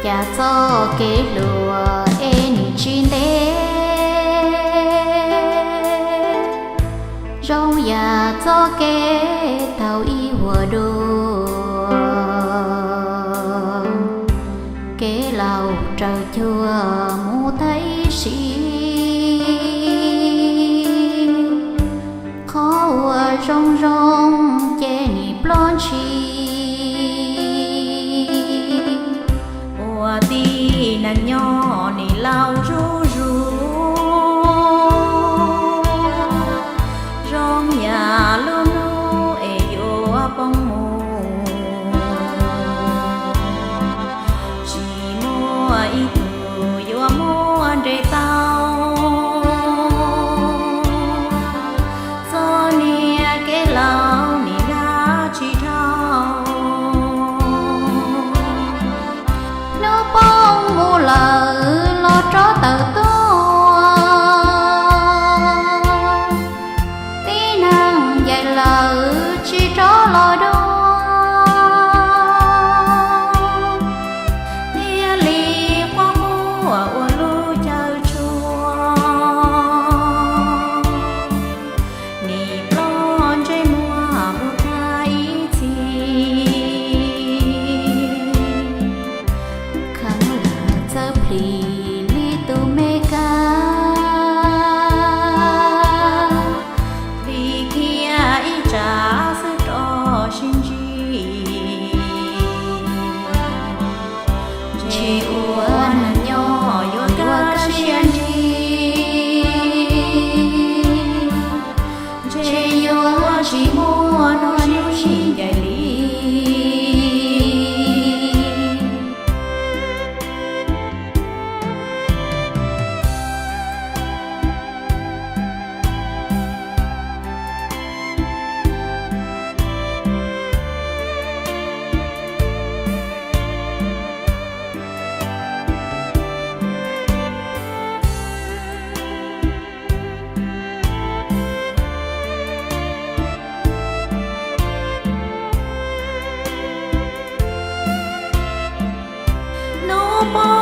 Cas txoj kev hluas es nim tsis ntev, zoo yam txoj kev taug ib vuag dua, kev laus raws cuag mus tag ib sim. Qhov uas zoo zoo ces nim ploj ntshis, ua tib neeg nyob nim laus zuj zus, zoo yam lub hnub es yuav poob mus, tsis muaj ib tug yuav muab nres tau. Txoj niag kev laus nim lag tsis dhau, hnub poob mus lawm los rov tawm tuaj. Tib neeg ncaim lawm tsis rov los dua, thiaj li quaj quaj ua lub caij tshua, nim ploj ntsej muag mus tag ib txhis. Kheev lawm txawj plhis li tus me kab, plhis kiag ib tsam xwb rov sib ntsib. Ntshe ua neeg nyob yuav kaj siab ntsig, ntshe yuav tsis muaj hnub sib ncaim li. Hnub poob